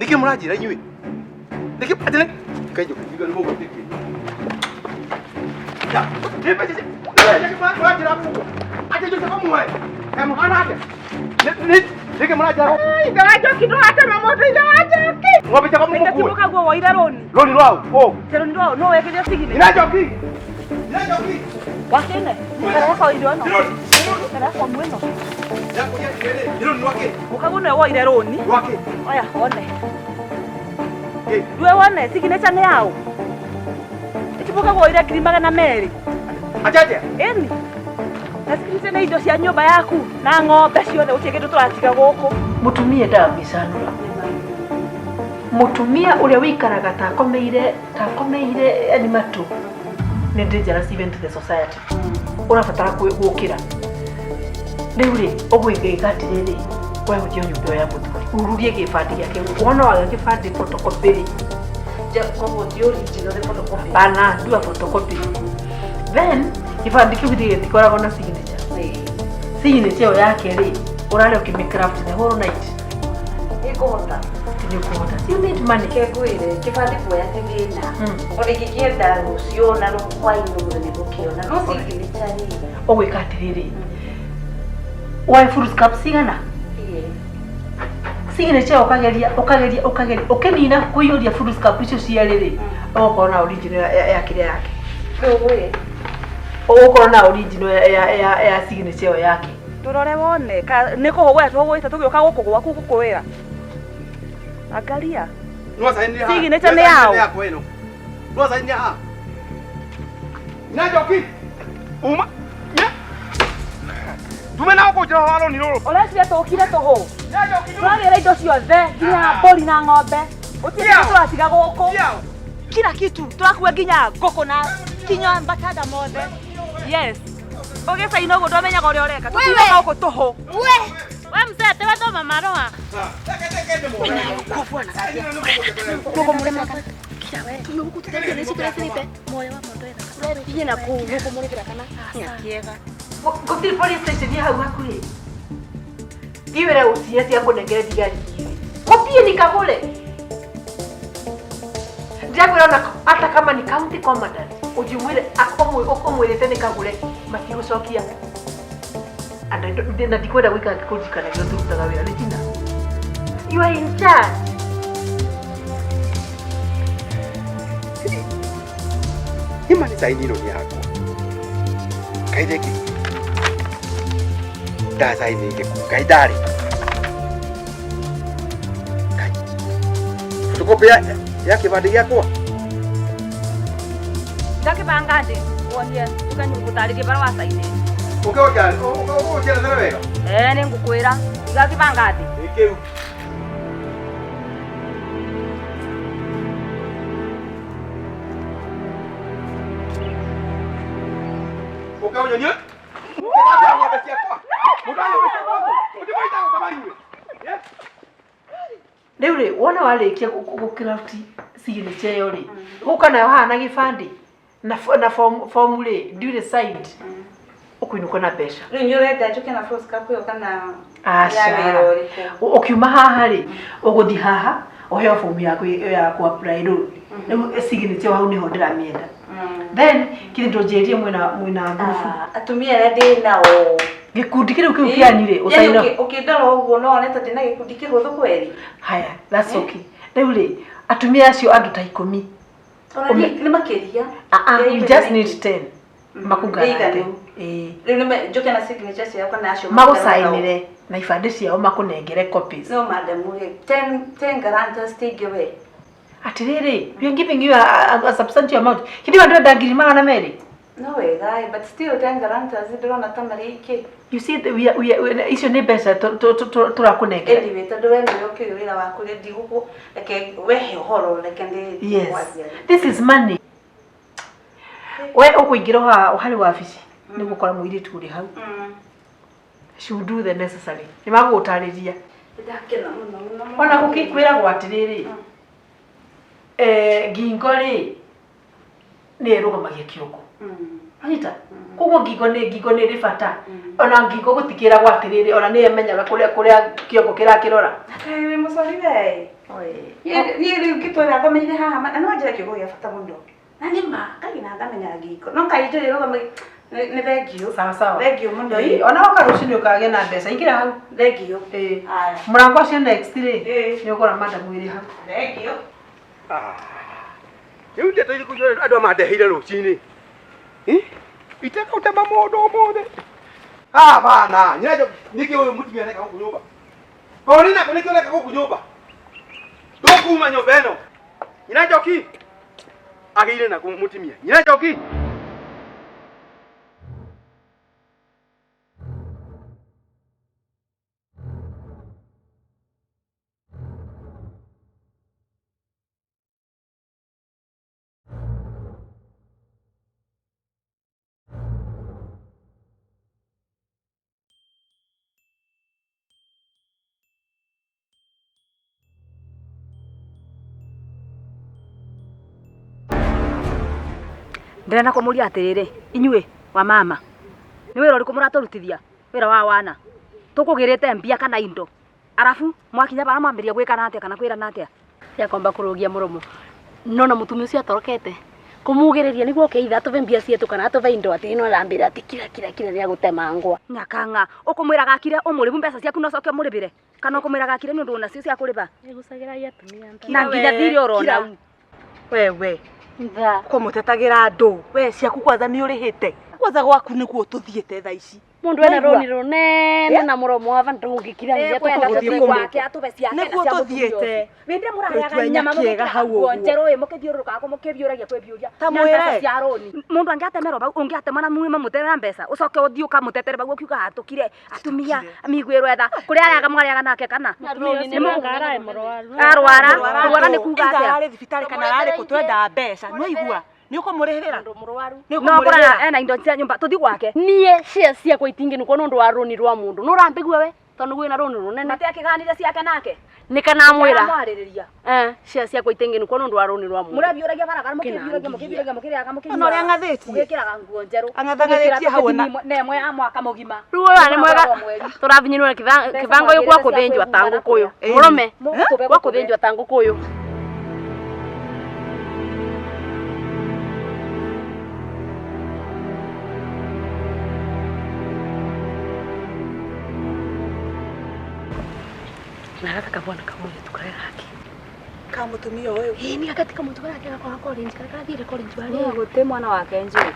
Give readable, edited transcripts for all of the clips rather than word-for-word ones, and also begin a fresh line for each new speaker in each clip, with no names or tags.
Nĩkĩ mũranjĩra inyuĩ? Nĩkĩ atĩ nĩ Ngai njũkĩ nĩ mũgwĩtĩkia. Ya, nĩ mbeca nĩkĩ mũranjĩra ũguo? Atĩ njũke kũmũhe? Kaĩ mũhana atĩa? Nĩ nĩkĩ mũranjĩra ũguo?
Ithe wa Njoki ndũgatema mũndũ ithe wa Njoki.
Ng'ombe ciakwa mũmũkue.
Ndĩkimuka guo woire rũni.
Rũni rwau, ũ.
Rũni rwao no wekĩrie sigine.
Ina Njoki. Ina Njoki.
Wakĩne. Karĩa kwa irio ĩno. Karĩa kwa mwĩno.
Nĩ rũni rwake.
Mũkaguo nĩwe woire rũni.
Rwake.
Oya wone. Ndue wone signature nĩ yaũ. Ĩkimuka guo woire 200,000.
Ajaje.
Ĩni. Na signature nĩ indo cia nyũmba yaku na ng'ombe ciothe gũtirĩ kĩndũ tũratiga gũkũ.
Mũtumia endaga gwĩcanũra. Mũtumia ũrĩa ũikaraga ta akomeire ta akomeire yani matũ nĩ dangerous even to the society. Ũrabatara gũkĩra. Rĩu rĩ, ũgwĩka atĩrĩrĩ, we ũthiĩ o nyũmba ĩyo ya mũthuri, ururie gĩbandĩ gĩake. Wona waga gĩbandĩ photocopy rĩ,
Koguo ti original, nĩ photocopy.
Bana, do a photocopy. Then, gĩbandĩ kĩu githĩ gĩtikoragwo na signature. Signature ĩyo yake rĩ, ũrarĩa ũkĩmĩ craft the whole night.
Nĩngũhota.
Nĩ ũkũhota. You need money.
Reke ngwĩre, kĩbandĩ kuoya ti thĩna. Ona ingĩkĩenda rũciũ na hwaĩ-inĩ ũmũthĩ nĩngũkĩona. No signature rĩ.
Ũgwĩka atĩrĩrĩ, woe foolscap cigana?
Igĩrĩ.
Signature ũkageria ũkageria ũkageria ũkĩnina kũiyũria foolscap icio cierĩ rĩ, ũgũkorwo na original ya kĩrĩa yake.
Rĩu ĩ.
Ũgũkorwo na original ya signature ĩyo yake.
Tũrore wone ka nĩ kũhũgũra tũhũgũrĩte tũgĩũka gũkũ gwaku gũkwĩra. Angalia. Signature nĩ yaũ?
Nwasainire haha. Ina Njoki. Uma. Ya. Tume nao kũnjĩra wa rũni rũrũ.
Ũreciria tũkire tũhũ. Tũragĩra indo ciothe nginya mbũri na ng'ombe. Gũtirĩ kĩndũ tũratiga gũkũ. Kila kitu tũrakua nginya ngũkũ na kinya matanda mothe. Yes. Ũgĩcaina ũguo ndwamenyaga ũrĩa ũreka. Tũtinoka gũkũ tũhũ.
We. We mzee tewe thoma marũa.
Gũtirĩ police station hau hakuhĩ. Thiĩ wĩre ũciĩ cia kũnengere thigari igĩrĩ. Gũthiĩ nikagũre. Ndĩrakwĩra ona hata kama ni county commandant ũthiĩ ũmwĩre ũmwĩrĩte nĩkagũre matigũcokia. And I don't, na ndikwenda gwĩka ngĩkũririkanagia tũrutaga wĩra nĩ Tina. You are in charge.
Ima nĩ saini ĩno nĩ yakwa. Ngai thengio. Ndacainĩire kũ? Ngai ndarĩ. Ngai. Photocopy ya kĩbandĩ gĩakwa.
Ndakĩbanga ndĩ wonie ũkanyũgũtarĩrie barĩa wacainĩte.
Ũke ũnjerethere wega.
Eh, nĩ ngũkwĩra. Ndakĩbanga ndĩ.
Ĩ kĩu. Ũke ũnyonie. Mũkĩthambia ng'ombe ciakwa. Mũndũ ng'ombe ciakwa. Mũtimũitaga ũkamanyue. Yes.
Rĩu rĩ, wona warĩkia gũcraft signature ĩyo rĩ, ũka nayo haha na gĩbandĩ na form rĩ, duly signed, ũkũinũka na mbeca.
Rĩu nĩ ũrenda njũke na foolscap ĩyo kana
Aca.
ya wĩra ũrĩkũ?
Ũkiuma haha rĩ, ũgũthiĩ haha ũheo form yaku ya kũ apply rĩu. Rĩu signature ĩyo hau nĩho ndĩramĩenda. Then kĩndũ ndũnjĩrie mwĩna group.
Atumia arĩa ndĩ nao.
Gĩkundi kĩrĩu kĩu kĩanyu rĩ,
Yaani
ũcaina.
ũkĩndora ũguo no wone ta ndĩna gĩkundi kĩhũthũ kweri.
Haya, that's okay. Rĩu rĩ, atumia acio andũ ta 10.
Ona nĩ makĩria.
Ah ah,
Nĩ
we just
aiganu.
need 10. Makũngarate.
Nĩ aiganu.
Ĩĩ.
Rĩu nĩ njũke na signature ciao kana acio
Magũcainĩre na ibandĩ ciao makũnengere copies.
No madam rĩ, 10 guarantors ti aingĩ we.
Atĩrĩrĩ, we are giving you a substantial amount. Kĩndĩ andũ enda 200,000?
No wega ĩ, but still 10 guarantors ndĩrona ta marĩ aingĩ.
You see, icio nĩ mbeca tũrakũnengera.
Anyway, tondũ we nĩwe ũkĩũĩ wĩra waku rĩ, ndigũkũ reke wehe ũhoro reke ndĩ
Yes. This is money. We ũkũingĩra haha harĩ wabici nĩ gũkora mũirĩtu ũrĩ hau. She will do the necessary. Nĩ magũgũtarĩria.
Ndakena mũno mũno mũno.
Ona gũkĩkwĩragwo atĩrĩrĩ, ngingo rĩ nĩ ĩrũgamagia kĩongo. Wanyita? Koguo ngingo nĩ ĩrĩ bata. Ona ngingo gũtikĩragwo atĩrĩrĩ, ona nĩ ĩmenyaga kũrĩa kĩongo kĩrakĩrora.
Kaĩ wĩ mũcori we? Niĩ rĩu ngĩtwĩra ngomeire haha na no njĩre kiugo gĩa bata mũno. Na nĩ ma kaĩ na ngamenya ngiko. No kaĩ njũĩ rũgamo nĩ thengiũ.
Sawa sawa.
Thengiũ mũno.
Ĩĩ, ona woka rũcinĩ ũkagĩa na mbeca ingĩra hau.
Thengiũ.
Ĩĩ.
Haya.
Mũrango ũcio next rĩ,
Ĩĩ.
nĩ ũkora madam ĩrĩ hau.
Thengiũ.
Rĩu ndeto irĩkũ andũ aya mandeheire rũcinĩ? Iteka ũtema mũndũ ũmũthĩ. Ah, bana, nyina nĩkĩ ũyũ mũtumia areka gũkũ nyũmba? Kori nako nĩkĩ ũreka gũkũ nyũmba? Ndũkuma nyũmba ĩno. Nyina Njoki agĩire na mũtumia. Nyina Njoki.
Ndĩrenda kũmũria atĩrĩrĩ, inyuĩ wa mama, nĩ wĩra ũrĩkũ mũratũrutithia wĩra wa wana? Tũkũgĩrĩte mbia kana indo, arabu mwakinya bara mwambĩrĩria gwĩkana atĩa kana kwĩrana atĩa?
Ya kwamba kũrũgia mũromo nona mũtumia ũcio atorokete kũmugĩrĩria nĩguo oke itha atũve mbia cietu kana atũve indo atĩ ĩno arambĩra atĩ kira kira kira nĩagũtemangwa.
Nyakang'a, ũkũmwĩraga akire ũmũrĩbu mbeca ciaku na ũcoke ũmũrĩbĩre, kana ũkũmwĩraga akire nĩ ũndũ wĩna cio cia kũrĩba?
Ĩgucagĩragia atumia
Na nginya thirĩ orona u.
Wewe
Tha.
kũmũtetagĩra andũ we ciaku kwanza nĩ ũrĩhĩte kwanza gwaku nĩkuo tũthiĩte thaa ici.
Mũndũ ena rũni rũnene na mũromo wa ba ndũngĩkiranĩria
Ekwenda
tũgũthiĩ
tũthiĩ
kũmũ.
gwake atũbe ciake na
Nĩkuo
cia mũtumia
tũthiĩte.
ũcio. Wĩndĩ mũraheaga
Twĩtue
nyama
nyakĩega
mũgĩkĩraga
hau
nguo
ũguo.
njerũ ĩ mũkĩthiũrũrũkaga kũ mũkĩbiũragia kwĩbiũria
Ta
na mbeca
mwĩre.
cia rũni. Mũndũ angĩatemerwo bau ũngĩatema na mume mũtere na mbeca ũcoke ũthiĩ ũkamũtetere bau ũkiuga atũkire atumia mĩiguĩrwo etha kũrĩa arĩaga mwarĩaga nake kana arwara rwara nĩ kuga
Either
atĩa?
ararĩ thibitarĩ kana ararĩ kũ twenda mbeca nĩwaigua nĩ ũkũmũrĩhĩra nĩ
No kũrana
ũkũmũrĩhĩra
ena indo cia nyũmba tũthiĩ gwake.
Niĩ cia ciakwa itingĩnukwo nĩ ũndũ wa rũni rwa mũndũ nĩ ũrambĩgua we tondũ wĩna rũni rũnene
Matiakĩganire ciake nake.
nĩ kana amwĩra
Mwarĩrĩria.
Cia ciakwa itingĩnukwo nĩ ũndũ wa rũni rwa mũndũ.
Mũrabiũragia barabara mũkĩbiũragia mũkĩbiũragia mũkĩrĩaga mũkĩnyuaga.
Ona ũrĩa ang'athĩtie.
Mũgĩkĩraga nguo njerũ.
Ang'athang'athĩtie hau ona-
Mũgĩkĩra na ĩmwe ya mwaka mũgima.
Rĩu ũyũ nĩ mwega
Mũgagũra mweri.
tũrabinyirwo kĩbango gĩ gwa kũthĩnjwo ta ngũkũ ũyũ mũrũme gwa kũthĩnjwo ta ngũkũ ũyũ. Nagatha kabwana kamũirĩtu karĩa gake.
Ka mũtumia ũyũ.
Ĩĩ nĩ gakati kamũirĩtu karĩa gake gakora college karĩa karathire college warĩ.
Gũtĩ mwana wake njũĩ.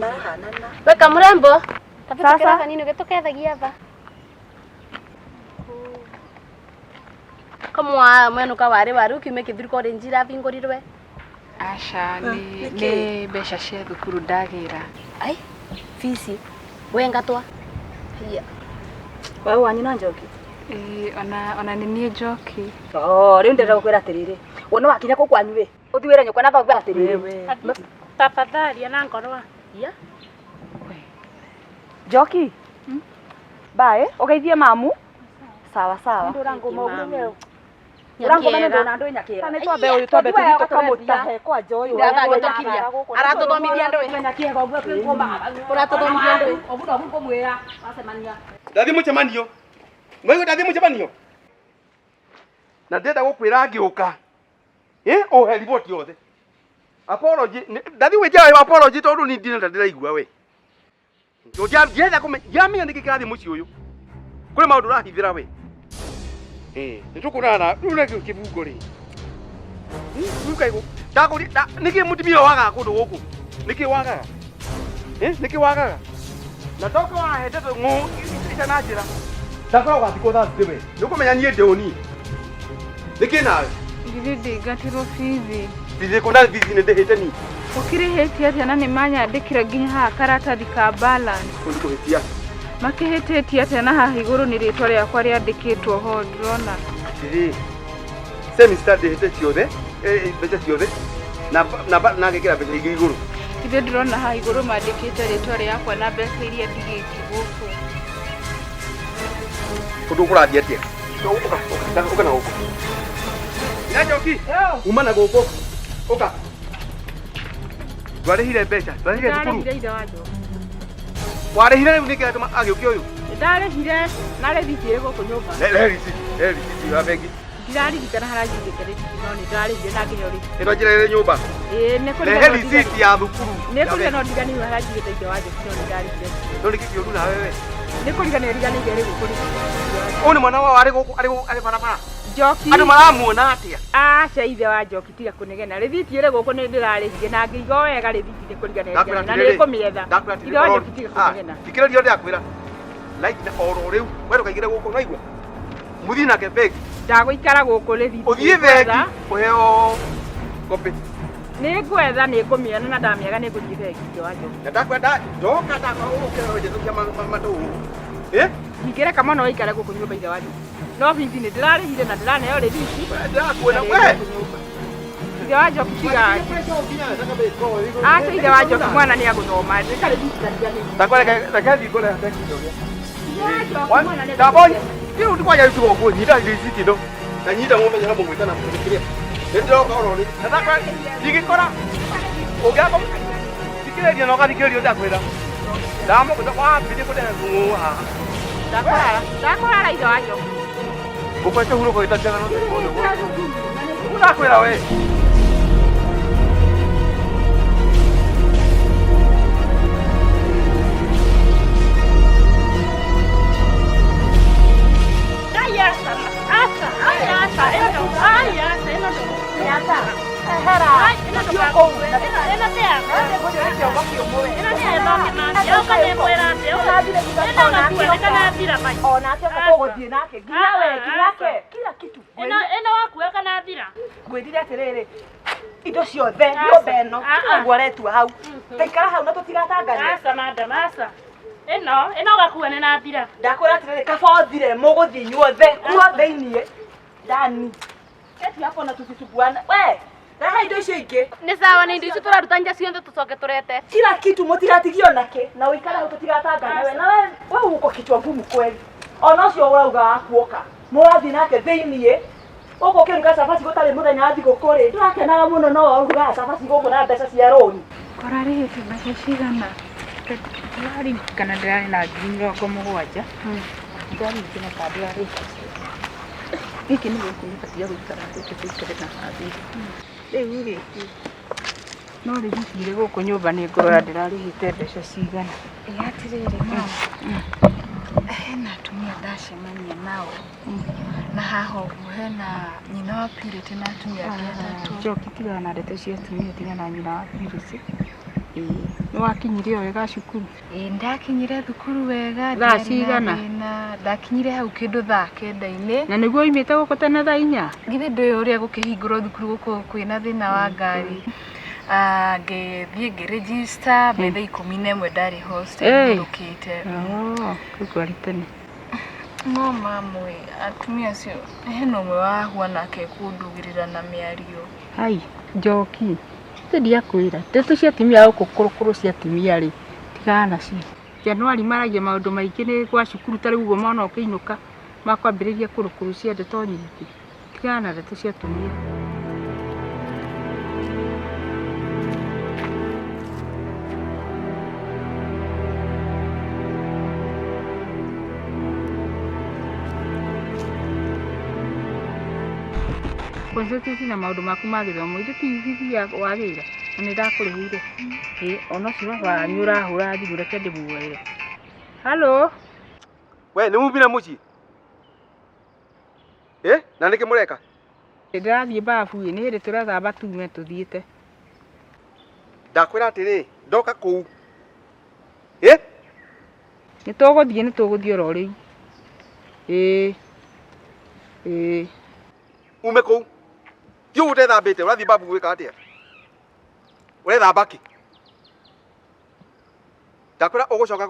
Marahanana.
Weka mrembo. Sasa kanini ũgĩtũkethagia tha. Kamwa mwenuka warĩ warĩ ũkiume kĩthiru college irathingũrirwe.
Aca nĩ mbeca cia thukuru ndagĩra.
Ai fici wengatwa. Hiya.
Wewe wanyu na Njoki.
Ĩĩ ona nĩ niĩ Njoki.
Oh, rĩu ndĩrenda gũkwĩra atĩrĩrĩ, wona wakinya kũu kwanyu rĩ, ũthiĩ wĩre nyũkwa na thoguo atĩrĩrĩ.
Tafadhali ana ngorwa. Hiya.
Njoki. Bye, ũgeithie mamu. Sawa sawa. Ũrangũma nĩ ndũna ndũ nyakĩra.
Nĩ twambe ũyũ twambe tũthiĩ tũkamũtahe kwanja ũyũ.
Ndatagĩtũkiria. Aratũthomithia ndũĩ.
Nyakĩra ũguo kwĩ ngũma.
Ũratũthomithia ndũĩ.
Ũguo noguo ngũmwĩra wacemania.
Ndathi mũcemanio. Mwaigua ndathi mũcemanio? Na ndĩrenda gũkwĩra ngĩũka. Ũhe riboti yothe. Apology, ndathi gwĩtia apology tondũ ni ndinenda ndĩraigua we. Ndienda kũmenya, ndiramenya nĩkĩ kĩrathiĩ mũciĩ ũyũ. Kũrĩ maũndũ ũrahithĩra we. Nĩ tũkũrana na rĩu nakĩo kĩbungo rĩ. Rĩu kaĩ ndakũria nĩkĩ mũtumia wagaga kũndũ gũkũ? Nĩkĩ wagaga? Nĩkĩ wagaga? Na ndoka wahe ndeto ng'ũ icana njĩra. Ndakora ũgathikwo Thursday we. Nĩ ũkũmenya niĩ ndĩ ũni. Nĩkĩ nawe?
Githĩ ndĩngatirwo bithi.
Bithi kũna bithi nĩ ndĩhĩte ni.
Ũkĩrĩhĩtie atĩa na nĩ manyandĩkĩra nginya haha karatathi ka balance.
Kũndũ kũhĩtia.
Makĩhĩtĩtie atĩa na haha igũrũ nĩ rĩtwa rĩakwa rĩandĩkĩtwo ho ndĩrona.
Atĩrĩ. Semester ndĩhĩte ciothe, mbeca ciothe na na ngekĩra mbeca ingĩ igũrũ.
Ithe ndĩrona haha igũrũ mandĩkĩte rĩtwa rĩakwa na mbeca iria ndigĩtie gũkũ.
Kũndũ kũrathiĩ atĩa? Ũka na gũkũ. Nyina Njoki, uma na gũkũ. Ũka. Ndwarĩhire mbeca, ndwarĩhire thukuru.
Ndarĩhire ithe wa Njoki.
Warĩhire rĩu nĩkĩ gĩatũma agĩũke ũyũ?
Ndarĩhire na rĩthiti ĩrĩ gũkũ nyũmba.
Rehe rĩciti, rehe rĩciti ya bengi.
Ndiraririkana harĩa njigĩte rĩthiti no nĩ ndĩrarĩhire na ngĩheo rĩthiti.
Ĩno njĩra ĩrĩ nyũmba.
Ĩĩ nĩ
Rehe
kũriganĩrwo
risiti ya thukuru.
nĩ kũriganĩrwo ndiganĩirwo harĩa njigĩte ithe wa Njoki no nĩ ndarĩhire.
No nĩ kĩũru nawe we.
Nĩ kũriganĩrwo riganĩire rĩ gũkũ
Ũyũ nĩ mwana wao arĩ gũkũ arĩ gũkũ arĩ barabara.
Njoki.
Andũ maramuona atĩa?
Aca ithe wa Njoki tiga kũnegena. Rĩthiti ĩrĩ gũkũ nĩ ndĩrarĩhire na ngĩiga o wega rĩthiti nĩ kũriganĩrwo na nĩ ngũmĩetha.
Ndakwĩra atĩrĩrĩ.
Ithe wa Njoki tiga kũnegena.
Thikĩrĩria ndĩrakwĩra. Like na oro rĩu we ndũkaingĩre gũkũ naigua. Mũthiĩ nake bengi.
Ndagũikara gũkũ rĩthiti.
Ũthiĩ bengi ũheo copy.
Nĩ ngwetha nĩ ngũmĩona na ndamĩaga nĩ ngũthiĩ bengi ithe wa Njoki.
Na ndakwenda ndoka ndakora ũkĩra wenjetũkia matũ. Eh?
Ndingĩreka mwana waikare gũkũ nyũmba ithe wa Njoki. No bithi nĩ ndĩrarĩhire na ndĩraneo rĩthiti.
Ndĩrakuona we.
Ithe wa Njoki tiga. Aca ithe wa Njoki mwana nĩ agũthoma. Reka rĩthiti ndariganĩire.
Ndakwenda reke thiĩ ngũre bengi ũrĩa.
Ithe wa Njoki mwana nĩ
Ndabonye. Rĩu ndikwanja gĩcigo ũguo nyita rĩthiti ĩno. Na nyita ng'ombe nyona mũgwĩta na mũkĩrĩa. Nĩ ndĩroka oro rĩu. Na ndakwenda ndingĩkora ũngĩaga thikĩrĩria na ũgathikĩrĩria ndakwĩra. Ndamũgũta wambĩrĩrie kũrehe ng'ũũ haha.
Ndakũrara. Ndakũrara ithe wa Njoki.
Ũkwete hurũka gĩtatiaga no ndakwĩra we.
Onake ũgũthiĩ nake nginya we nginyake kila kitu
Ĩno wakuoya kana thira?
Ngwĩrire atĩrĩrĩ indo ciothe nyũmba ĩno ũguo ũretua hau taikara hau na tũtigatangane.
Aca madam, aca. Ĩno ĩno ũgakua nĩ na thira.
Ndakwĩra atĩrĩrĩ kaba ũthire mũgũthiĩ inyuothe kuo thĩiniĩ ndani keti hapo na tusisuguane we rehe indo icio ingĩ.
Nĩ sawa nĩ indo icio tũraruta nja ciothe tũcoke tũrete.
Kila kitu mũtigatigio nake na ũikare hau tũtigatangane we na we we uko kichwa ngumu kweli. Ona ũcio ũrauga wakuoka mũrathiĩ nake thĩiniĩ ũkũ ũkĩruga cabaci gũtarĩ mũthenya wa thigũkũ rĩ ndũrakenaga mũno no ũrugaga cabaci gũkũ na mbeca cia rũni.
Ũrarĩhĩte mbeca cigana? Ndĩraririkana ndĩrarĩ na 70,000. Ndiraririkana kana ndĩrarĩhĩte. Gĩkĩ nĩ gũkũ gĩbatiĩ gũikara gũkũ tũikare na hathiri. Rĩu rĩ no rĩthiti irĩ gũkũ nyũmba nĩ ngũrora ndĩrarĩhĩte mbeca cigana.
Ĩ atĩrĩrĩ mama, hena atumia ndacemania nao na haha ũguo hena nyina wa Purity na atumia angĩ atatũ.
Njoki tigana na ndeto cia atumia tigana na nyina wa Purity. Ĩĩ nĩ wakinyire o wega cukuru?
Ĩĩ ndakinyire thukuru wega.
Thaa cigana?
Ndakinyire hau kĩndũ thaa 9-inĩ.
Na nĩguo oimĩte gũkũ tene thaa 4?
Githĩ ndũĩ ũrĩa gũkĩhingũrwo thukuru gũkũ kwĩna thĩna wa ngari. Ngĩthiĩ ngĩregister by thaa 11 ndarĩ hostel ndũkĩte.
Kũu kwarĩ tene.
No mamwe atumia acio hena ũmwe wahuana nake kũndugĩrĩra na mĩario.
Hai Njoki ithe ndiakwĩra ndeto cia atumia gũkũ kũrũkũrũ cia atumia rĩ tigana nacio. Januari maragia maũndũ maingĩ nĩ gwa cukuru ta rĩu ũguo mwana ũkĩinũka makwambĩrĩria kũrũkũrũ cia ndeto nyingĩ. Tigana na ndeto cia atumia. Concentrate na maũndũ maku ma gĩthomo ithe ti bithi ya wagĩra na nĩ ndakũrĩhĩire. Ĩ ona ũcio baba wanyu ũrahũra thimũ reke ndĩmuoere. Halo.
We nĩ mumire mũciĩ? Ĩ na nĩkĩ mũreka?
Ndĩrathiĩ babu ĩ nĩ hĩndĩ tũrethamba tume tũthiĩte.
Ndakwĩra atĩrĩ ndoka kũu. Ĩ?
Nĩ tũgũthiĩ nĩ tũgũthiĩ oro rĩu. Ĩ ĩ
ume kũu. Thiĩ ũguo ũtethambĩte ũrathiĩ babu gwĩka atĩa? Ũrethamba kĩ? Ndakwĩra ũgũcoka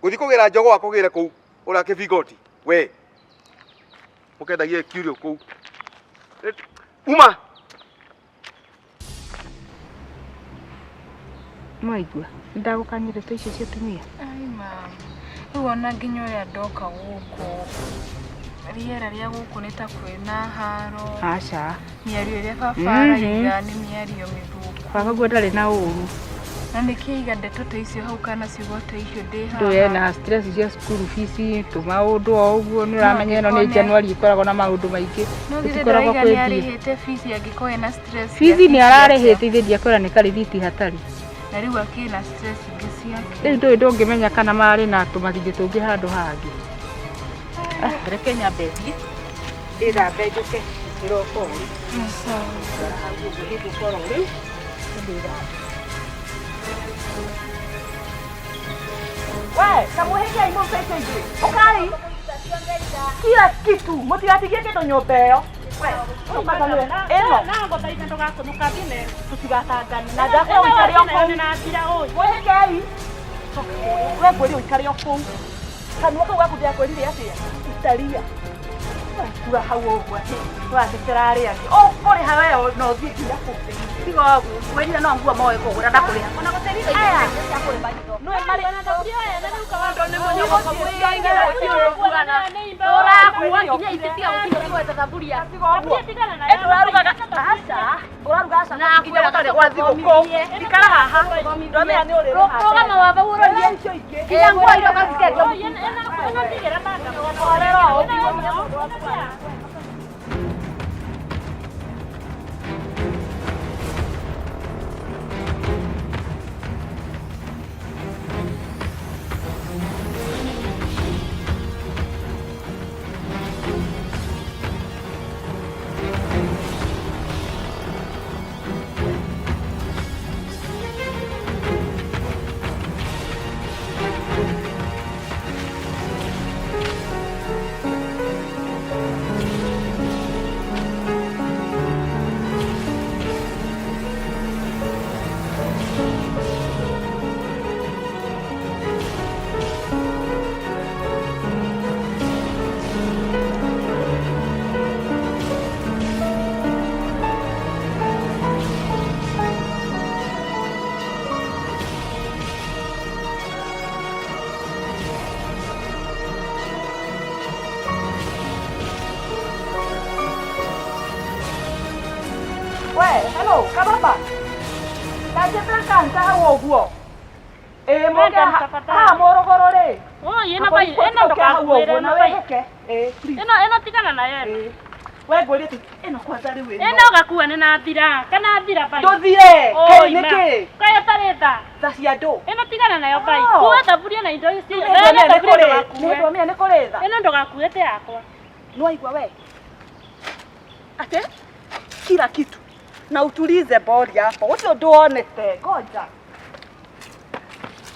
gũthiĩ kũgĩra njogoo akũgĩre kũu ũrĩa kĩbingoti we mũkendagie kiurio kũu. Uma.
Mwaigua nĩndagũkania ndeto icio cia atumia.
Ai mama, rĩu ona nginya ũrĩa ndoka gũkũ rĩera rĩa gũkũ nĩ ta kwĩna haro.
Aca.
Mĩario ĩrĩa baba araiga nĩ mĩario mĩthũku.
Baba guo ndarĩ na ũru.
Na nĩkĩ aiga ndeto ta icio hau kana ciugo ta icio ndĩ haha?
Ndũĩ ena stress cia cukuru fees tũmaũndũ o ũguo nĩ ũramenya ĩno nĩ January ĩkoragwo na maũndũ maingĩ.
No githĩ
Gũtikoragwo
ndĩraiga
kwĩ
nĩ
thiĩ.
arĩhĩte fees angĩkorwo ena stress ya
Fees nĩ
fees
ararĩhĩte ithe ndiakwĩra nĩ karĩthiti hatarĩ.
Na rĩu akĩna stress ingĩ ciake.
Rĩu ndũĩ ndũngĩmenya kana marĩ na tũmathirĩ tũngĩ handũ hangĩ. Reke nyambe thiĩ ndĩthambe njũke kĩroko ũru. Hau ũguo nĩngũkorwo rĩu ndĩthambe.
We, kamũhĩkei mũrute icio ingĩ. Ũkai. Kila kitu, mũtigatigie kĩndũ nyũmba ĩyo. We, ĩno. Tũtigatangane. Na ndakwĩra ũikare o kũu. Mwĩhĩkei. We ngwĩre ũikare o kũu. Kanua kau gaku ndĩrakwĩrire atĩa? Itaria. Kura hau ũguo atĩ tũratetera arĩa angĩ. Ũkũrĩha we na ũthiĩ nginya kũu.
Tiga ũguo, wĩrire no nguo moĩ kũgũra ndakũrĩha. Ona gũtirĩ
Aya. Nĩwe marĩ
Tũrakua nginya itĩ cia gũkinya gwetha thaburia.
Ũrarugaga aca, ũraruga aca
Na
nginya gũtarĩ gwa thigũkũ. Ikara haha. Ndwamenya nĩ ũrĩrĩha.
Rũgama wamba ũrorie. Nginya nguo iroka cikendio.
Horera ũguo. We, hello, kababa. Ndajĩtĩra kanta hau ũguo. Ĩĩ mũke haha mũrũgũrũ rĩ.
Ĩno ndũgakuĩre
na wĩhĩke. Ĩĩ, please.
Ĩno ĩno tigana nayo ĩno.
Ĩĩ. We ngwĩrie tu ĩno kwanza rĩu ĩno.
Ĩno ũgakua nĩ na thira. Kana thira bai.
Ndũthire. Kĩ nĩ kĩ?
Kaĩ ũtarĩ tha.
Tha cia andũ.
Ĩno tigana nayo bai.
Oh.
Kua thaburia na indo ici.
Nĩ
Ĩno
ndwamenya nĩ
thaburia
kũrĩ.
ndũgakue.
Nĩ ndwamenya nĩ kũrĩ tha.
Ĩno ndũgakue tĩ yakwa.
Nĩwaigua we? Ate kila kitu na utulize bori hapo, ũcio nduonete. Ngoja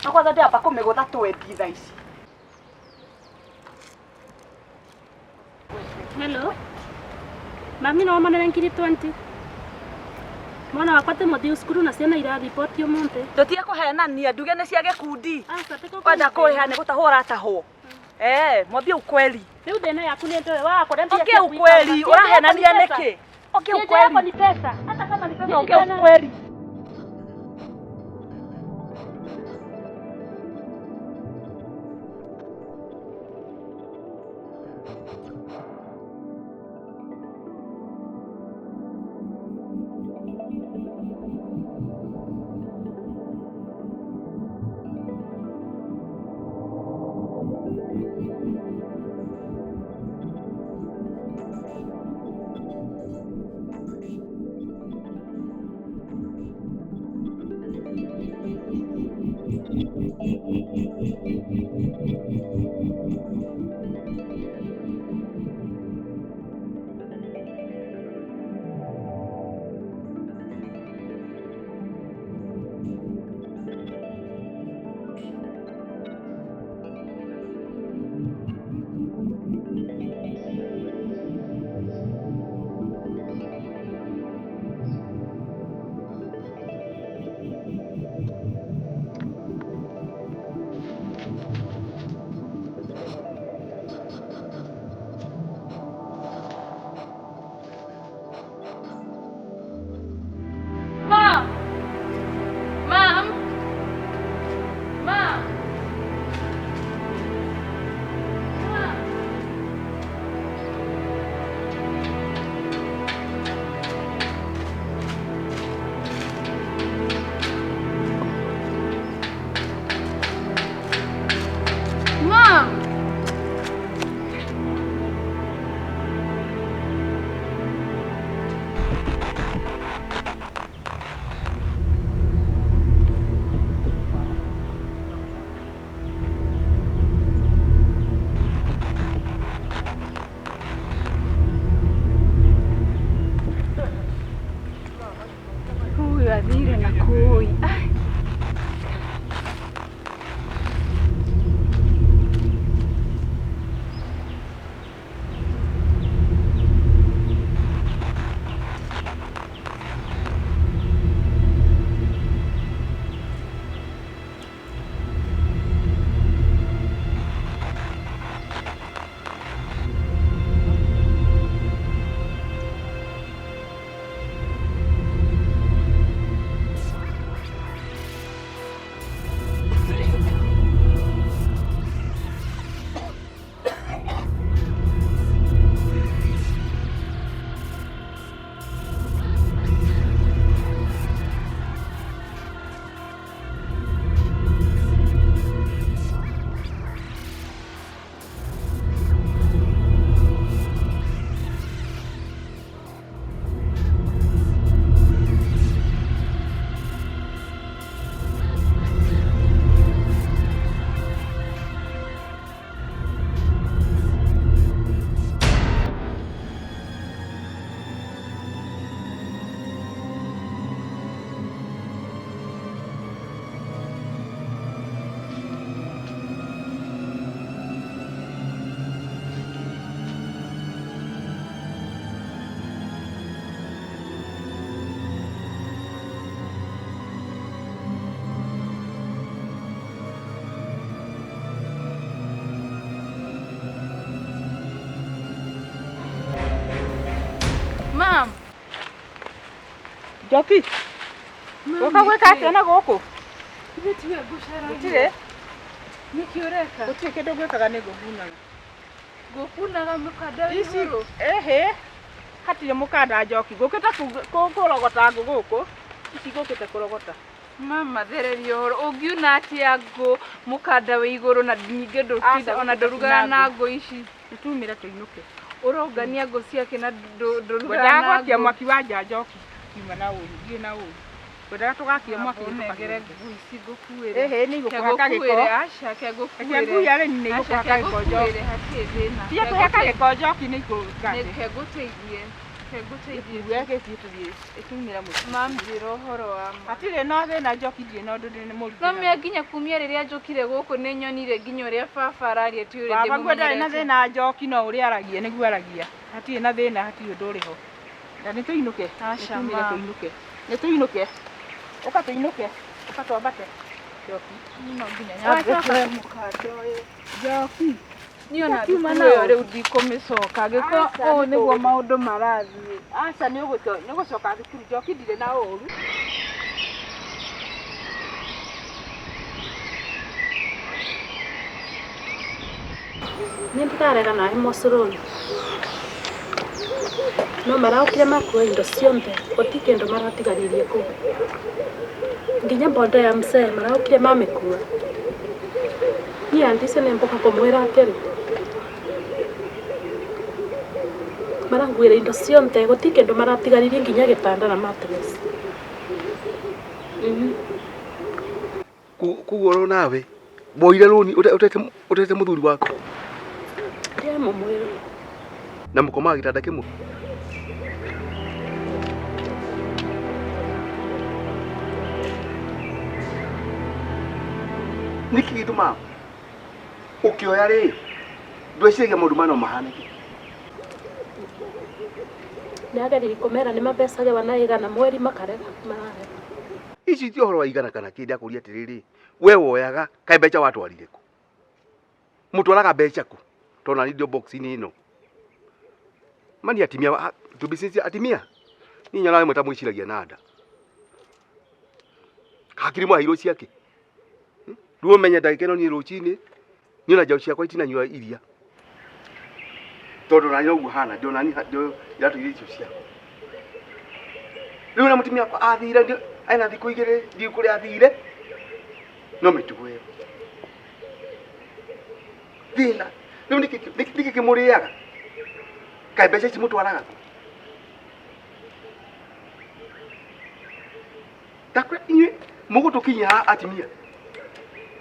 na kwanza ndĩramba kũmĩgũtha twendi thaa ici.
Hello. Mami no manene ngiri 20. Mwana wakwa ti mũthiu cukuru na ciana irariboti ũmũthĩ.
Tũtige kũhenania nduge nĩ cia gĩkundi.
Aca ti
Wenda kũrĩha nĩ gũtahwo ũratahwo. Eh, mwambie ukweli.
Rĩu thĩna yaku nĩ ndũĩ waga mbia
Ongea
cia
ukweli,
gwĩka.
ũrahenania nĩkĩ? Ongea
Shida yako
ukweli.
ni pesa.
Hata kama ni pesa, ongea ukweli.
Njoki. Gũka gwĩka atĩa na gũkũ?
Ithe tiwe ngũcaragia.
Gũtirĩ.
Nĩkĩ ũreka?
Gũtirĩ kĩndũ ngwĩkaga nĩ ngũkunaga.
Ngũkunaga mũkanda wĩ
Ici
igũrũ.
ĩhĩ. Hatirĩ mũkanda Njoki. Ngũkĩte kũrogota ngũ gũkũ. Ici ngũkĩte kũrogota.
Mama thereria ũhoro ũngiuna atĩa ngũ mũkanda wĩ igũrũ na ningĩ ndũtinda
Aca,
ona
gũkĩte
ndũrugaga
kuna
na
ngũ.
ngũ ici.
Nĩtumĩre tũinũke.
Ũrongania ngũ ciake na ndũrugaga
Ngwendaga
na
gwakia
ngũ.
mwaki wa nja Njoki. Kiuma na ũru, ndirĩ na ũru. Ngwendaga tũgakie mwaki
Ũnengere
tũkahĩe.
ngũ ici ngũkuĩre.
Ĩhĩ nĩ
Ke
igũkũhaka gĩko.
ngũkuĩre, aca ke
Reke
ngũkuĩre.
ngui arĩmi nĩ
Aca
igũkũhaka
ke
gĩko Njoki.
ngũkuĩre hatirĩ thĩna.
Tiga
Ke
kũhaka
ngũteithie.
gĩko Njoki nĩ ikũgate.
Ke ngũteithie. Ke ngũteithie.
Gĩkuue gĩthiĩ tũthiĩ ĩtumĩre mũciĩ.
Mamnjĩra ũhoro wa ma.
Hatirĩ na thĩna Njoki ndirĩ na ũndũ ndĩ mũru.
No mĩa nginya kumia rĩrĩa njũkire gũkũ nĩ nyonire nginya ũrĩa baba araria ti ũrĩa
Baba guo ndarĩ na
ndĩmũmenyerete.
thĩna Njoki no ũrĩa aragia nĩguo aragia. Hatirĩ na thĩna hatirĩ ũndũ ũrĩ ho. Na nĩ tũinũke.
Aca,
Nĩtumĩre
ma.
tũinũke. Nĩ tũinũke. Ũka tũinũke. Ũka twambate. Njoki.
No nginya nyambe kuoya mũkanda ũyũ.
Njoki.
Niĩ ona
Kiuma
thukuru ĩyo
nao.
rĩu ndikũmĩcoka angĩkorwo
Aca,
ũũ
nĩ
nĩguo
tũgũthiĩ.
maũndũ marathiĩ.
Aca nĩ ũgũcoka thukuru Njoki ndirĩ na ũru.
Nĩ ndĩrarega nawe mũcũrũni. No maraũkire makua indo cionthe gũtirĩ kĩndũ maratigarĩrie kũu. Nginya boda ya mzee maraũkire mamĩkua. Niĩ andice nĩ mbũka kũmwĩra atĩrĩ. Maranguĩra indo cionthe gũtirĩ kĩndũ maratigarĩrie nginya gĩtanda na mattress.
Koguo oro nawe woire rũni ũtete mũthuri waku
Ndiamũmwĩra.
na mũkomaga gĩtanda kĩmwe. Nĩkĩ gĩtũmaga ũkĩoya rĩ ndweciragia maũndũ maya no mahanĩke?
Nĩageririe kũmera nĩ mabecage wana igana mweri makarega mararega.
Ici ti ũhoro wa igana kana kĩ ndakũria atĩrĩrĩ we woyaga kaĩ mbeca watwarire kũ? Mũtwaraga mbeca kũ? Tondũ nani ndio box-inĩ ĩno. Mani atimia tubicĩcia atimia niĩ nyonaga rĩmwe ta mwĩciragia na nda. Hakiri mwaheirwo ciake. Rĩu ũmenye ndagĩka ĩno niĩ rũcinĩ niĩ ona njaũ ciakwa itinanyua iria. Tondũ nani noguo hana ndio nani ndio iratũ iria icio ciakwa. Rĩu na mũtumia wakwa athire ena thikũ igĩrĩ ndiũ kũrĩa athire no mĩtugo ĩyo. Thĩna rĩu nĩkĩ kĩmũrĩaga? Kaĩ mbeca ici mũtwaraga kũ? Ndakwĩra inyuĩ mũgũtũkinyia haha atimia.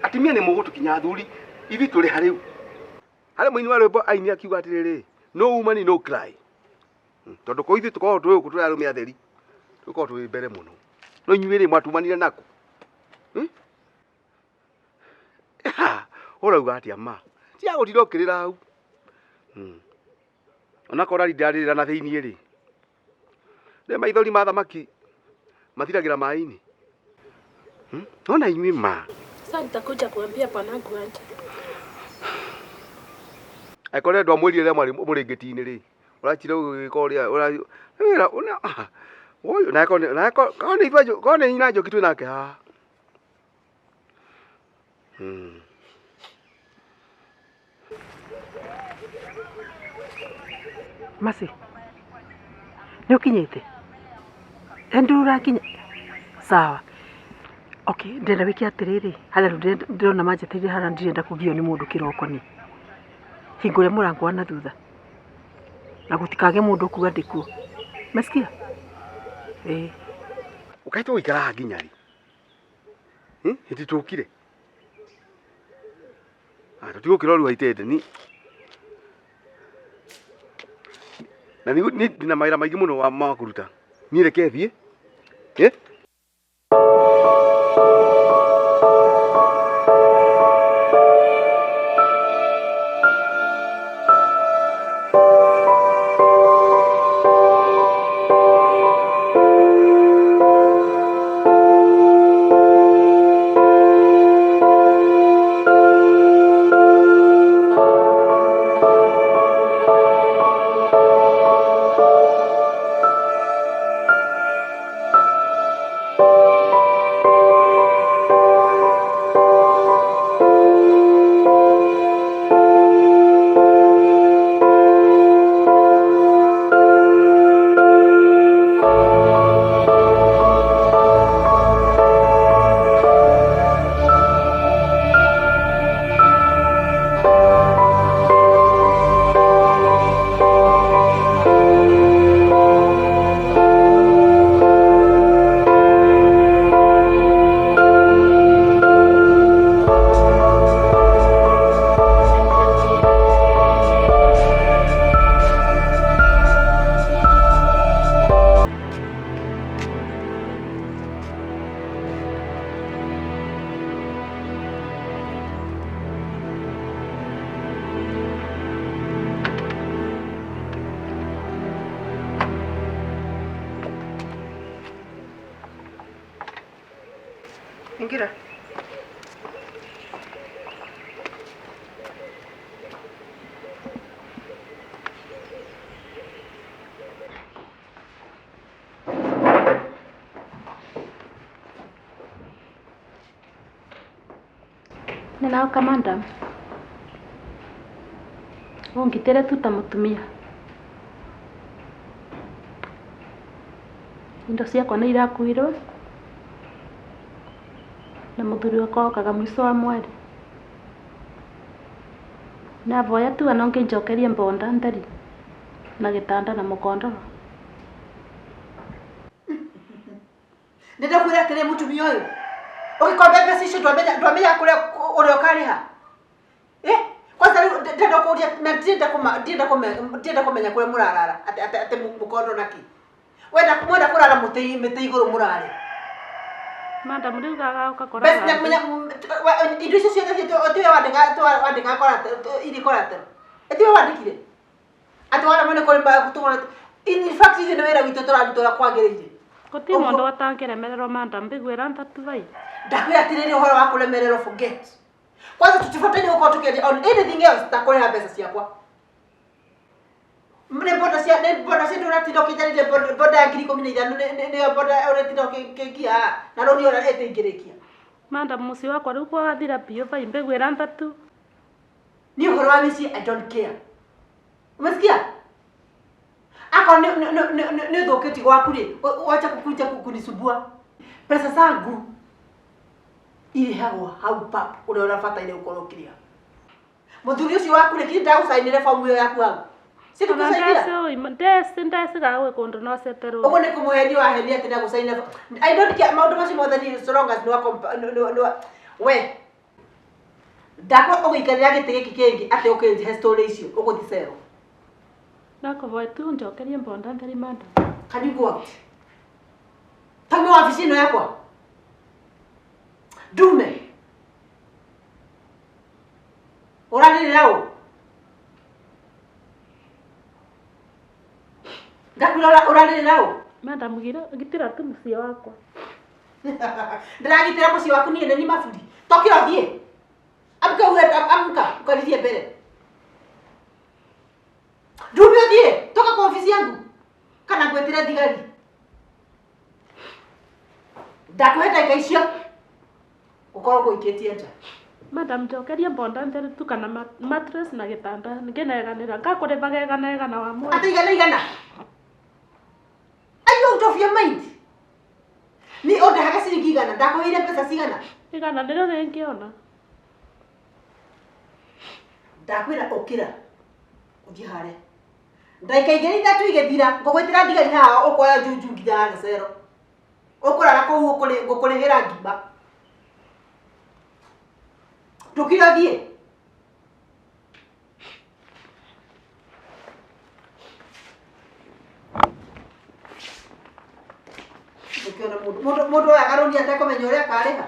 Atimia nĩ mũgũtũkinya athuri ithuĩ tũrĩ ha rĩu. Harĩ mũini wa rwĩmbo aini akiuga atĩrĩrĩ no woman no cry. Tondũ ko ithuĩ tũkoragwo twĩ gũkũ tũrĩ arũme atheri tũkoragwo twĩ mbere mũno. No inyuĩ rĩ mwatumanire nakũ? Ũrauga atĩa ma? Tiga gũtinda ũkĩrĩra hau. Onakorwo ndarĩrĩra na thĩiniĩ rĩ nĩ maithori ma thamaki mathiragĩra maĩ-inĩ. Ona inyuĩ ma.
Sasa nitakuja kuambia bwanangu aje.
Angĩkorwo nĩ ndwamwĩrire rĩrĩa mwarĩ mũrĩngĩti-inĩ rĩ ũrachire ũgĩka ũrĩa wĩra ũna ũyũ na korwo nĩ nyina Njoki twĩ nake haha.
Masi, nĩ ũkinyĩte? Ndũrĩ ũrakinya? Sawa. Okay, ndĩrenda wĩke atĩrĩrĩ, harĩa rĩu ndĩrona manjetereire harĩa ndirenda kũgio nĩ mũndũ kĩroko nĩ. Hingũre mũrango wa na thutha. Na gũtikage mũndũ ũkuga ndĩkuo. Umesikia? Ĩĩ.
Ũkaĩ tũgũikara haha nginya rĩ? Hĩndĩ tũkire? Tũtigũkĩra ũru haitĩte ni na ni ndĩna mawĩra maingĩ mũno ma kũruta. Niĩ reke thiĩ.
Ingĩra.
Nĩnaũka madam. Ũngitĩre tu ta mũtumia. Indo ciakwa nĩ irakuirwo na mũthuri wakwa okaga mũico wa mweri. Navoya tu ana ũngĩnjokeria mbonda ntheri na gĩtanda na mũkondoro.
Ndĩndakwĩra atĩrĩ mũtumia ũyũ ũgĩkombe mbeca icio ndwamenya ndwamenya kũrĩa ũrĩa ũkarĩha. Eh, kwanza rĩu ndĩrenda kũria na ndirenda kũma ndirenda kũmenya ndirenda kũmenya kũrĩa mũrarara atĩ atĩ atĩ mũkondo na kĩ. Wenda mwenda kũrara mũtĩ mĩtĩ igũrũ mũrare.
Madam rĩu gagaũka
Mbeca
kũrara
nya indo icio ciothe tiwe wandĩka wandĩka irĩ collateral. Tiwe wandĩkire. Atĩ wona nĩ kũrĩ in fact ithuĩ nĩ wĩra witũ tũraruta ũrĩa kwagĩrĩire.
Gũtirĩ mũndũ ũtangĩremererwo madam mbiguĩra ntatu vai.
Ndakwĩra atĩrĩrĩ ũhoro wa kũremererwo forget. Kwanza tũtibataire gũkorwo tũkĩaria on anything else ta kũrĩha mbeca ciakwa. Nĩ bonda cia nĩ bonda cia ũratinda ũkĩnjarĩria bonda ya 15,000 nĩyo bonda ũratinda ũkĩngia haha na rũni ona ĩtingĩrĩkia.
Madam mũciĩ wakwa rĩu kwathira biũ vai mbiguĩra ntatu.
Niĩ ũhoro wa mĩciĩ I don't care. Umesikia? Akorwo nĩ ũthũkĩtie gwaku rĩ, wacha kukuja kunisumbua. Pesa zangu irĩhagwo hau pap ũrĩa ũrabataire gũkorwo ũkĩrĩha. Mũthuri ũcio waku rĩ, kinya ndagũcainĩre bomu ĩyo yaku hau. Si
Ona
tũkũcainĩra?
ndeci ũima ndeci ndeci kana gwĩ kũndũ noceterwo.
Ũguo nĩ kũmũhenia wahenia atĩ nĩagũcainĩra. I don't care maũndũ macio mothe niĩ so long as nĩ we ndakwa ũgĩikarĩra gĩtĩ gĩkĩ kĩngĩ atĩ ũkĩnjihe story icio ũgũthiĩ cero.
Ndakũvoya tu ũnjokerie mbonda ntheri madam.
Can you go out? Tauma wabici ĩno yakwa. Ndume. Ũrarĩrĩra ũ? Ndakwĩra ũrarĩrĩra ũ?
Madam gitĩra tu mũciĩ wakwa.
Ndĩragitĩra mũciĩ waku niĩ nĩ ni maburi. Tokĩra ũthiĩ. Amka uwe amka ukaririe mbere. Ndume ũthiĩ. Toka kwa ofisi yangu. Kana ngwĩtĩre thigari. Ndakũhe ndagĩka icio ũkorwo ngũikĩtie nja.
Madam njokeria mbonda ntheri tu kana mattress na gĩtanda ngĩneganĩra ngakũrĩhaga igana igana wa mweri.
Atĩ igana igana. Are you out of your mind? Ni ũndehaga ciringi igana ndakũheire mbeca cigana?
Igana nĩrĩo rĩngĩona.
Ndakwĩra ũkĩra ũthiĩ harĩa. Ndagĩka igĩrĩ ithatũ igĩthira ngũgwĩtĩra ndigari haha ũkoya njunju nginya harĩa cero. Ũkũrara kũu ngũkũrĩhĩra ngima. Ndũkĩra ũthiĩ. Ũkĩona mũndũ mũndũ oyaga rũni atekũmenya ũrĩa akarĩha.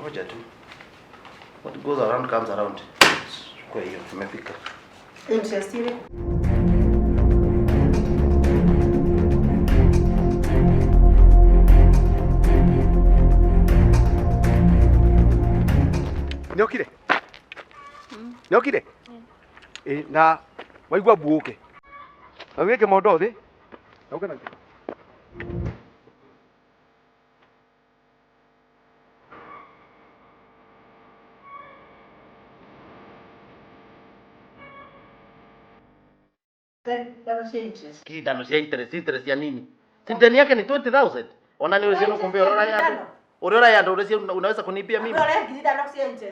Ngoja tu. What goes around comes around. Kwa hiyo tumefika.
Interest ile.
Nĩokire? Nĩokire? Ĩ na waigua mbuũke. Na wĩke mondo thĩ. Na ũke na
Ngiri ithano cia interest, interest ya nini? Si deni yake ni 20,000. Ona ni usino kumbe urora ya. Urora ya ndu unaweza kunipia mimi.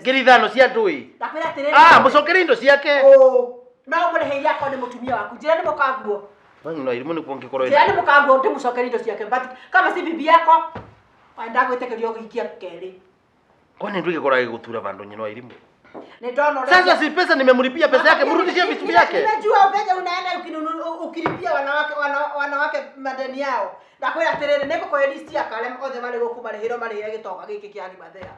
Ngiri ithano cia ndui.
Ndakwĩra atĩrĩrĩ.
Ah, mucokere indo ciake.
Oh, no mũrĩhĩire akorwo nĩ mũtumia waku. Njĩra nĩ mũkanguo.
Bangi no irimu nikuo ngikorwo
Njĩra nĩ mũkanguo ndĩmũcokerie indo ciake. But kama si bibi yako, ndagwĩtĩkĩria ũgĩikia kerĩ.
Kwani ndu gĩkoragwo gĩgũtura vandu nyina wa irimu.
Sasa
si pesa nimemlipia pesa yake, mrudishie vitu vyake.
Nimejua venye unaenda ukilipia wanawake madeni yao. Ndakwĩra atĩrĩrĩ, nĩngũkũhe list ya arĩa othe marĩ gũkũ marĩhĩrwo marĩhĩre gĩtonga gĩkĩ kĩa Arimathea.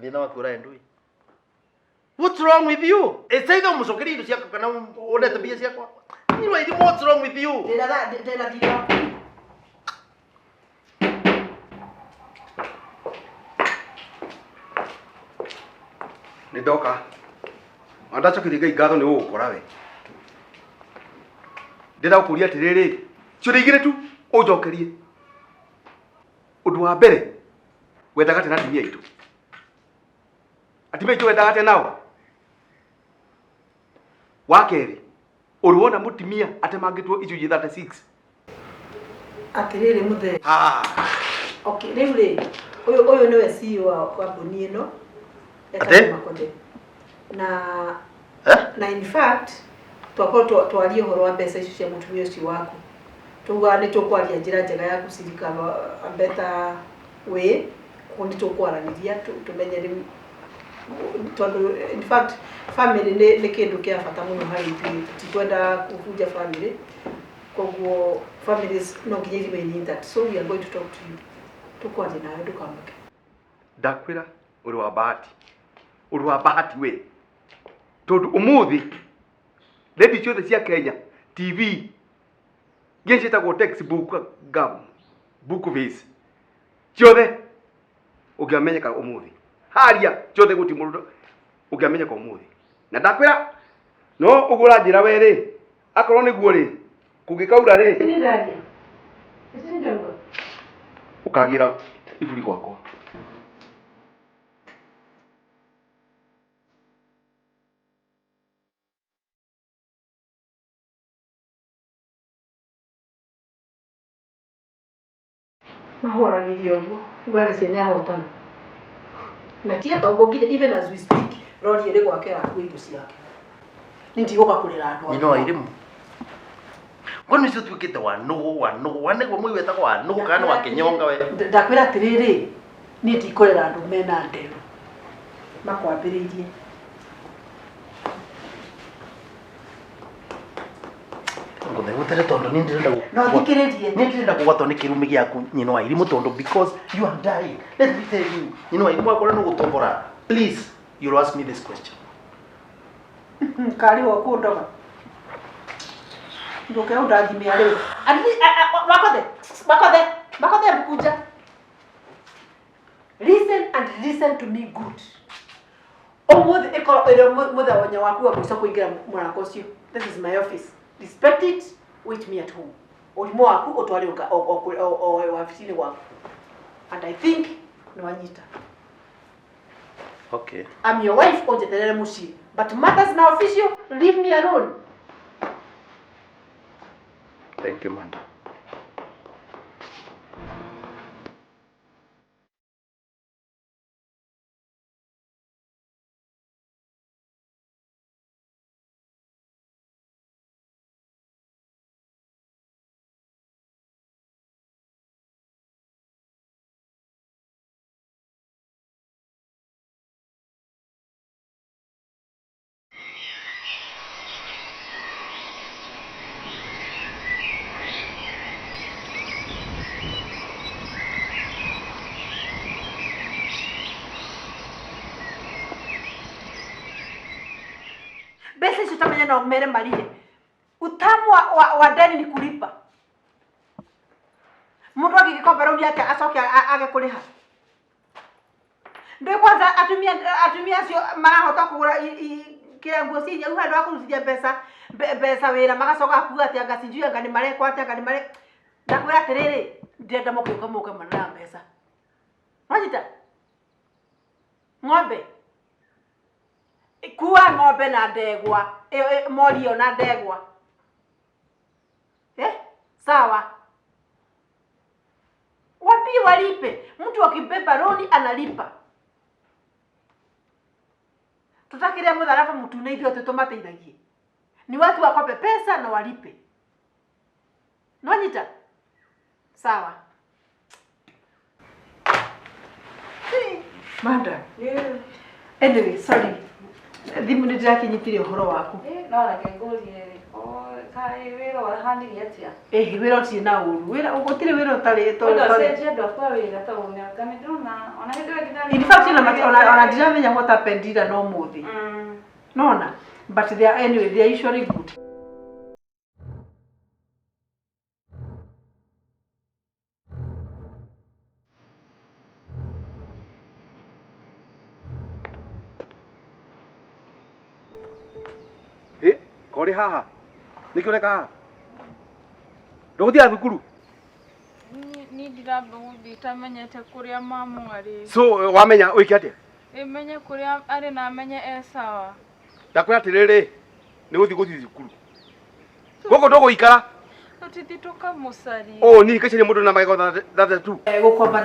Thĩna waku ũrae ndui. What's wrong with you? It's either umucokerie indo ciakwa kana ũrete mbia ciakwa. Nyina wa irimu, what's wrong with you?
Ndĩna thirĩ waku.
Nĩ ndoka. Na ndacokeria Ngai ngatho nĩ gũgũkora we. Ndĩrenda gũkũria atĩrĩrĩ, ciũria igĩrĩ tu ũnjokerie. Ũndũ wa mbere, wendaga atĩa na atumia aitũ? Atumia aitũ wendaga atĩa nao? Wa kerĩ, ũrĩ wona mũtumia atemangĩtwo icunjĩ 36?
Atĩrĩrĩ mũthee. Okay, rĩu rĩ, ũyũ nĩwe CEO wa kambuni ĩno.
Ate?
Na in fact twakorwo twarie ũhoro wa mbeca icio cia mũtumia ũcio waku. Tuga nĩ tũkwaria njĩra njega ya gũcirikana a better way, koguo nĩ tũkwaranĩria tũmenye rĩu tondũ in fact family nĩ kĩndũ kĩa bata mũno harĩ ithuĩ, tũtikwenda kũbunja family, koguo families no nginya remain intact, so we are going to talk to you. Tũkwaria nawe ndũkamake.
Ndakwĩra ũrĩ wa bahati. Ũrĩ wa bahati we. Tondũ ũmũthĩ redio ciothe cia Kenya, TV, nginya ciĩtagwo textbook gum, book base, ciothe ũngĩamenyeka ũmũthĩ. Haria ciothe gũtirĩ mũndũ ũngĩamenyeka ũmũthĩ. Na ndakwĩra no ũguo ũranjĩra we rĩ, akorwo nĩguo rĩ, kũngĩkaura rĩ, ũkagĩra iburi gwakwa.
Mahũranĩrie ũguo ũgwĩciria nĩ ahotana. Na ti atongo nginya even as we speak, rori ĩrĩ gwake ĩrakua indo ciake. Nĩ ndigũka kũrĩra andũ.
Nyina wa irimu. Kwani ũcio ũtuĩkĩte wa nũgũ wa nũgũ wa nĩguo mũi wetagwo wa nũgũ kana wa kĩnyonga we.
Ndakwĩra atĩrĩrĩ, niĩ ndikũrera andũ mena nderu. Makwambĩrĩirie.
Ngũthegũtere tondũ niĩ ndĩrenda
No thikĩrĩrie.
Niĩ ndĩrenda kũgwatwo nĩ kĩrumi gĩaku nyina wa irimũ tondũ because you are dying. Let me tell you, nyina wa irimũ akorwo nĩ gũtombora. Please, you'll ask me this question.
Karĩ wa kũndoga. Ndũke ũndathimia rĩu. Makothe, makothe, makothe mkuja. Listen and listen to me good. Ũmũthĩ ĩkorwo ĩrĩ mũthenya waku wa mũico kũingĩra mũrango ũcio. This is my office. Respect it, wait me at home. Ũrimũ waku ũtware wabici-inĩ gwaku. And I think nĩ wanyita.
Okay.
I'm your wife, ũnjeterere mũciĩ. But matters now official, leave me alone.
Thank you, madam.
Mbeca icio tamenya no mere marihe. Utamu wa deni ni kulipa. Mundu agĩgĩkomba rũni ake acoke age kũrĩha. Ndũĩ kwanza atumia acio marahota kũgũra kĩrĩa nguo cia inya handũ ha kũrutithia mbeca wĩra magacoka kuga atĩ anga sijui anga nĩ marekwo atĩ anga nĩ mare ndakwĩra atĩrĩrĩ, ndĩrenda mũkĩũka mũke mwena mbeca. Wanyita? Ng'ombe. Kua ng'ombe na ndegwa, mori ĩyo na ndegwa. Eh? Sawa. Wapi walipe? Mtu akibeba loni analipa. Tutakiria mutharaba mutune ithuĩ atĩ tũmateithagie. Ni watu wakope pesa na walipe. Nwanyita? Sawa. Madam. Anyway, sorry. Thimũ nĩ ndĩrakinyitire ũhoro waku.
No reke ngũrie rĩ, kaĩ wĩra ũrahanire atĩa?
Ĩhĩ, wĩra ũtirĩ na ũru. Wĩra gũtirĩ wĩra ũtarĩ
Ũndũ ũcenjie andũ akwa wĩra tondũ mĩaka nĩ ndĩrona ona hĩndĩ ĩrĩa nginya
In fact, ona ndiramenya what happened ira no mũthĩ. Nona? But they are, anyway, they are usually good.
Ĩ, korĩ haha. Nĩkĩ ũreka haha? Ndũgũthiaga thukuru?
Ni ndiramba gũthiĩ itamenyete kũrĩa mamu arĩ.
So wamenya wĩke atĩa?
Ĩmenye kũrĩa arĩ na menye e sawa.
Ndakwĩra atĩrĩrĩ, nĩ gũthiĩ thukuru. Gũkũ ndũgũikara.
Tũthiĩ tũkamũcarie.
Ũũ niĩ ngacaria mũndũ na magego 32.
Gũkomba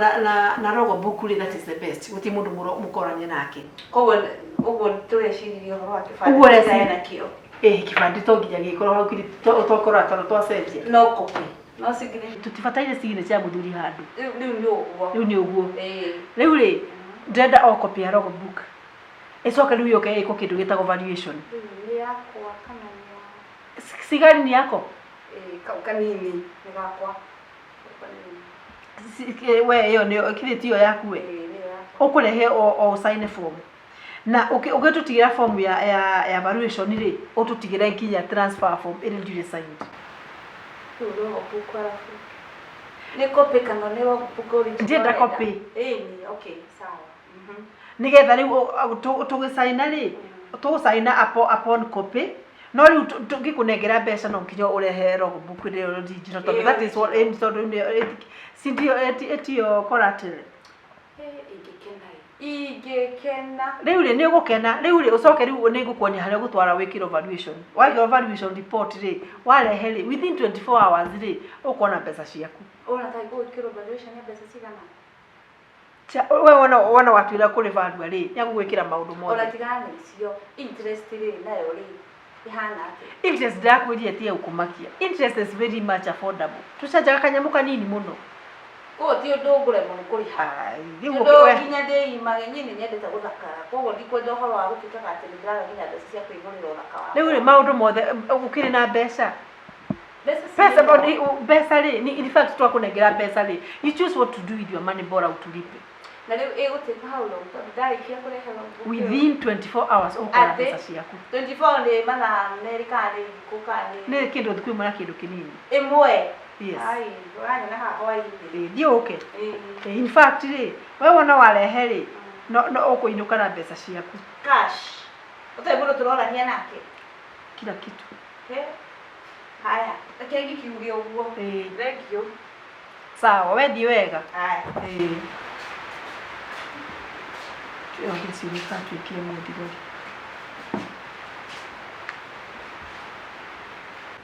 na rogo book rĩ, that is the best. Gũtirĩ mũndũ mũkorania nake.
Koguo ũguo tũreciririe ũhoro wa kĩbandĩ
Ũguo ũreciria.
nakĩo.
Ĩĩ, kĩbandĩ to nginya gĩkorwo hau kiri ũtokorwo tondũ twacenjia.
No copy. No signature.
Tũtibataire signature ya mũthuri handũ.
Rĩu nĩ ũguo.
Rĩu nĩ ũguo.
Ĩĩ.
Rĩu rĩ, ndĩrenda o copy ya rogo book. Ĩcoke rĩu yũke ĩkwo kĩndũ gĩtagwo valuation.
Rĩu nĩ yakwa kana nĩ ya
Cigari nĩ yako?
Ĩĩ, kau kanini nĩ gakwa. Kau kanini.
We ĩyo nĩyo kithĩ tiyo yaku we?
Ĩĩ, nĩyo yakwa.
Ũkũrehe o sign form. Na ũgĩtũtigĩra form ya valuation rĩ, ũtũtigĩre nginya transfer form ĩrĩ duly signed.
Rĩu rogo book arabu. Nĩ copy kana nĩ rogo book original?
Ndienda copy.
Ĩĩ, okay, sawa.
Nĩgetha rĩu tũgĩcaina rĩ, tũgũcaina upon copy. No rĩu tũngĩkũnengera mbeca no nginya ũrehe rogo book ĩrĩa original tondũ that is what tondũ si ndio ĩtio collateral.
Ingĩkena.
Rĩu rĩ, nĩ ũgũkena. Rĩu rĩ, ũcoke rĩu nĩ ngũkuonia harĩa ũgũtwara wĩkĩrwo valuation. Wekĩrwo valuation report rĩ, warehe rĩ, within 24 hours rĩ, ũkuona mbeca ciaku.
Ũrona ta ngũgwĩkĩrwo valuation ya mbeca cigana?
We wona watuĩra kũrĩ value rĩ, nĩ agũgwĩkĩra maũndũ mothe.
Ona tigana na icio, interest rĩ nayo rĩ, ĩhana atĩa?
Interest ndĩrakwĩrire ti ya gũkũmakia. Interest is very much affordable. Tũcanjaga kanyamũ kanini mũno.
Koguo ti ũndũ ngũremwo nĩ kũrĩha.
Rĩu
Tondũ nginya ndĩimage, niĩ nĩ nyendete gũthakara. Koguo ndikwenda ũhoro wa gũtuĩkaga atĩ nĩ ndĩraga nginya mbeca cia kwĩgũrĩra ũthaka wakwa.
Rĩu rĩ, maũndũ mothe ũkĩrĩ na mbeca. Mbeca rĩ, in fact twakũnengera mbeca rĩ, you choose what to do with your money bora ũtulipe.
Na rĩu ĩgũtuĩka how long? Tondũ ndarĩkia kũrehe logbook ĩyo.
Within 24 hours ũgũkorwo na mbeca ciaku.
24 nĩ mathaa merĩ kana nĩ thikũ kana nĩ
Nĩ kĩndũ thikũ ĩmwe na kĩndũ kĩnini.
Ĩmwe?
Yes.
Ai, ũranyona haha hwaĩ-inĩ.
Ĩĩ, thiĩ ũke. In fact rĩ, we wona warehe rĩ, no ũkũinũka na mbeca ciaku.
Cash. Ũtarĩ mũndũ tũrorania nake.
Kila kitu.
Haya, reke ngĩkiuge ũguo. Thank you.
Sawa, we thiĩ wega.
Haya.
Ĩĩ. Twĩoge twĩkire mũthigori.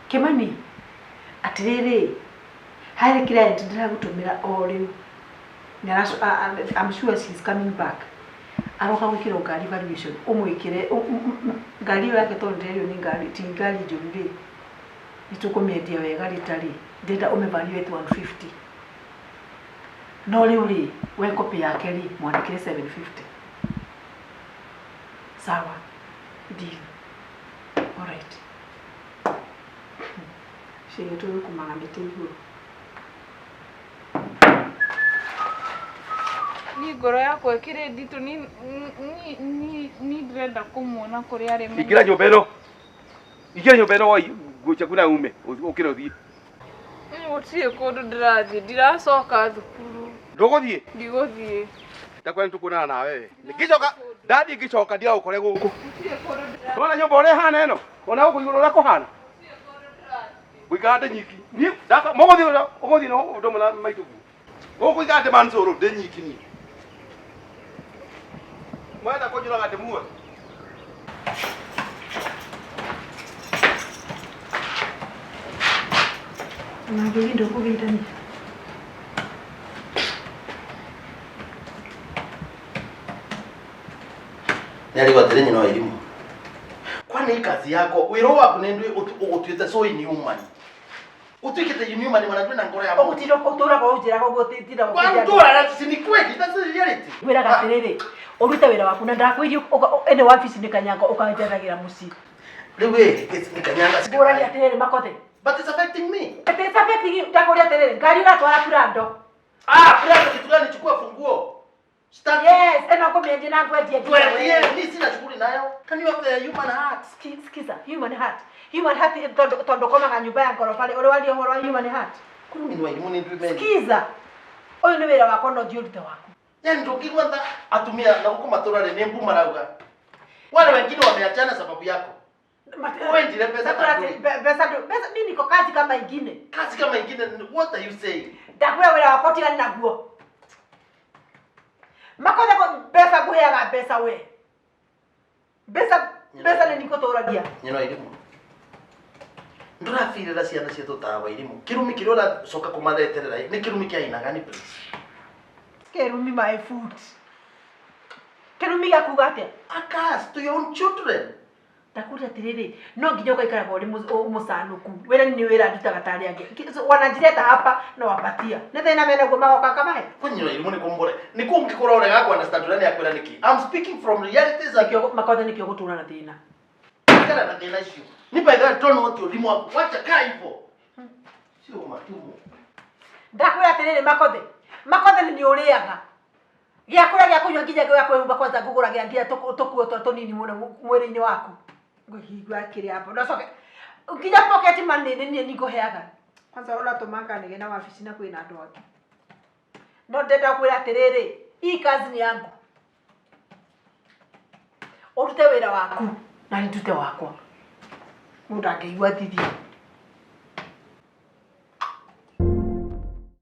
Kĩmani, atĩrĩrĩ, harĩ client ndĩragũtũmĩra o rĩu. I'm sure she's coming back. Aroka gwĩkĩrwo ngari valuation, ũmwĩkĩre ngari ĩyo yake tondũ ndĩrerio nĩ ngari, ti ngari njũru rĩ, nĩ tũkũmĩendia wega rĩtarĩ. Ndĩrenda ũmĩ-evaluate 150. No rĩu rĩ, we copy yake rĩ, mwandĩkĩre 750. Sawa. Deal. All right. Ciĩga tũgũkũmaga mĩtĩ igũrũ.
Ni ngoro yakwa ĩkĩrĩ nditũ, ni ndĩrenda kũmuona kũrĩa arĩ.
Ingĩra nyũmba ĩno. Ingĩra nyũmba ĩno woi nguo ciaku na ume ũkĩre ũthiĩ.
Gũtirĩ kũndũ ndĩrathiĩ, ndiracoka thukuru.
Ndũgũthiĩ?
Ndigũthiĩ.
Ndakwenda nĩtũkuonana nawe we. Ngĩcoka ndathiĩ ngĩcoka ndigagũkore gũkũ. Wona nyũmba ũrĩa ĩhana ĩno? Ona gũkũ igũrũ ũrĩa kũhana? Ngũikara ndĩ nyiki. Niĩ ndaka mũgũthiĩ ũgũthiĩ na ũndũ ũmwe na maitũguo. Gũkũ ikara ndĩ mansũrũ ndĩ nyiki niĩ. Mwenda kũnjũraga ndĩ muoyo.
Na ngĩthi ndũkũgeithania.
Nĩarigwo atĩrĩ nyina wa irimũ. Kwani hii kazi yako wĩra ũyũ waku nĩ ndwĩ ũgũtuĩte so inhuman. Ũtuĩkĩte inhuman mana ndwĩ na ngoro ya mũndũ.
Ũgũtinda ũtũraga ũnjĩraga ũguo tinda
Kwani ũtũraga si ni kweli that's the reality.
Ngwĩraga atĩrĩrĩ, ũrute wĩra waku na ndakwĩrie ĩno wabici nĩ kanyanga ũkanjethagĩra mũciĩ.
Rĩu ĩ nĩ kanyanga.
Ngũragia atĩrĩrĩ Makothe.
But it's affecting me.
It is affecting you. Ndakũria atĩrĩrĩ, ngari ũratwara Prado.
Ah, Prado kitu gani chukua funguo. Sitaki.
Yes, ĩno ngũmĩendia na ngwendie nginya
Tuendie,
wewe.
mimi sina shughuli nayo. Can you have the human heart?
Sikiza, human heart. Human heart tondũ tondũ komaga nyũmba ya ngoroba rĩ, ũrĩ waria ũhoro wa human heart.
Kwani mimi ni wairimũ nĩ ndwĩ meni.
Sikiza. Ũyũ nĩ wĩra wakwa no ndiũrute waku.
Yaani ndũngĩigua tha atumia na gũkũ matũra rĩ nĩ mbu marauga. Wale wengine wameachana sababu yako. Wewe ndile pesa
Mbeca mbeca mbeca mimi niko kazi kama ingine.
Kazi kama ingine what are you saying?
Ndakwĩra wĩra wakwa ũtigane naguo. Makothe mbeca ngũheaga mbeca we. Mbeca mbeca nĩ nikũtũragia.
Nyina wa irimũ. Ndũrabirĩra ciana ciitũ ta wa irimũ. Kĩrumi kĩrĩa ũracoka kũmareterera nĩ kĩrumi kĩa aina gani please?
Kĩrumi my foot. Kĩrumi gĩa kuga atĩa?
A curse to your own children.
Ndakwĩra atĩrĩrĩ, no nginya ũgaikaraga ũrĩ mũcanũku. Wĩra nĩ wĩra ndutaga ta arĩa angĩ. Wanajileta hapa na wapatia. Nĩ thĩna menaguo magoka kamahe.
Kwani nyina wa irimũ nĩ kũmbore. Nĩ kũ ũngĩkorwo ũrega kũ understand ũrĩa nĩ akwĩra nĩkĩ? I'm speaking from realities and
Nĩkĩo Makothe nĩkĩo gũtũra na thĩna.
Ikara na thĩna icio. Ni by the way don't want your rimũ waku. Wacha kaa hivyo. Sio matumo.
Ndakwĩra atĩrĩrĩ Makothe. Makothe nĩ ũrĩaga. Gĩa kũrĩa gĩa kũnyua nginya gĩa kwĩhumba kwanza ngũgũragĩra nginya tũkuo tũrĩa tũnini mũno mwĩrĩ-inĩ waku. Ngũhingua kĩrĩa hapo. Ndacoke nginya pocket money nĩ niĩ ningũheaga. Kwanza ũratũma nganĩge na wabici na kwĩna andũ angĩ. No ndenda kwĩra atĩrĩrĩ, hii kazi ni yangu. Ũrute wĩra waku na nĩ ndute wakwa. Mũndũ angĩigua thithio.